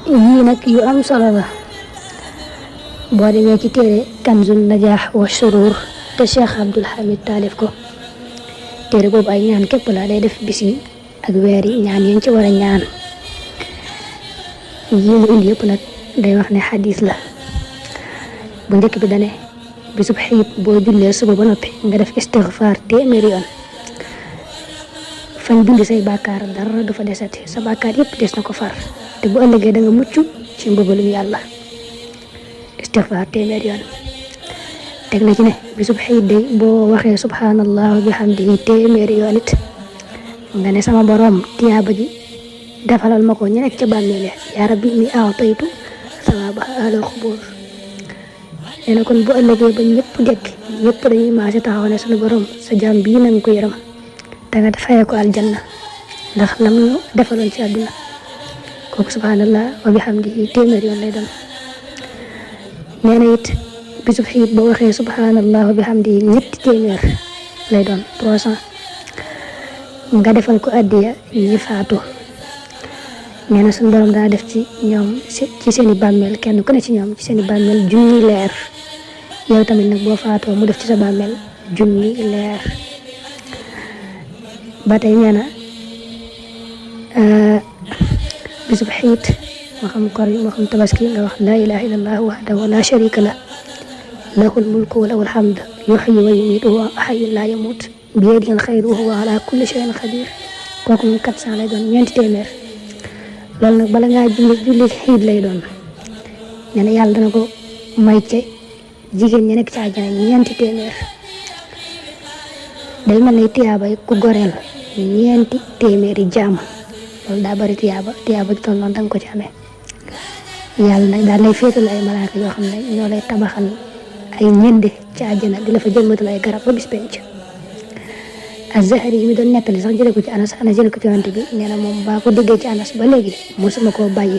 yii nag yu am solo la boo demee ci téere Kanzun Najaax wa Surur te Cheikh Abdul Hamid taalif ko téere boobu ay ñaan képp la day def bis yi ak weer yi ñaan yañ ci war a ñaan yii mu indi yëpp nag day wax ne xadis la bu njëkk bi dane bisub xiit boo jullee suba ba noppi nga def istixfaar téeméeri yoon fañ bind say bàkkaar dara du fa desati sa bàkkaar yëpp des na ko far te bu ëllëgee da nga mucc ci mbugalum yàlla istixfaar téeméeri yoon teg na ci ne bisub xiit day boo waxee subhanallah wa bihamdihi téeméeri yoon it nga ne sama borom tiyaaba ji defalal ma ko ñu nekk ca bàmmeel yaa rabbi mi aataytu sawaaba alal xubur nee na kon bu ëllëgee ba ñëpp dekk ñëpp dañuy maase taxaw ne suñu borom sa jaam bii na nga ko yërëm te nga fayee ko aljanna ndax lam ñu defaloon ci àdduna kooku subhanallah wa bihamdihi téeméer yoon lay doon. nee na it bisub xiit boo waxee subhanallah wa bihamdihi ñetti téeméer lay doon 300 nga defal ko addiya ñi faatu. nee na suñu borom daa def ci ñoom ci seeni bàmmeel kenn ku ne ci ñoom ci seeni bàmmeel junni leer yow tamit nag boo faatoo mu def ci sa bàmmeel junni leer. ba tey nee na bisub xiit moo xam kor yi moo xam tabaski nga wax laa ilaha illallah wahdahu la sharika lah lahul mulku wa lahul hamd yuhyi wa yumiitu wa huwa hayyun la yamut bi yadihi al-khayru wa huwa ala kulli shay'in qadir kooku moom 400 lay doon ñeenti téeméer. loolu nag bala ngaa julli xiit lay doon nee na yàlla dana ko may ca jigéen ñi nekk ci àjjana ñeenti téeméer day mel ne tiyaabay ku goreel ñeenti téeméeri jaam loolu daa bari tiyaaba ji toll noonu danga ko ci amee yàlla nag daal lay féetal ay malaaka yoo xam ne ñoo lay tabaxal ay ñende ci àjjana di la fa jëmmatal ay garab ba bis penc. Az-Zahri yi mi doon nettali sax jële ko ci Anas jële ko ci Yonent bi nee na moom baa ko déggee ci Anas ba léegi mosuma koo bàyyi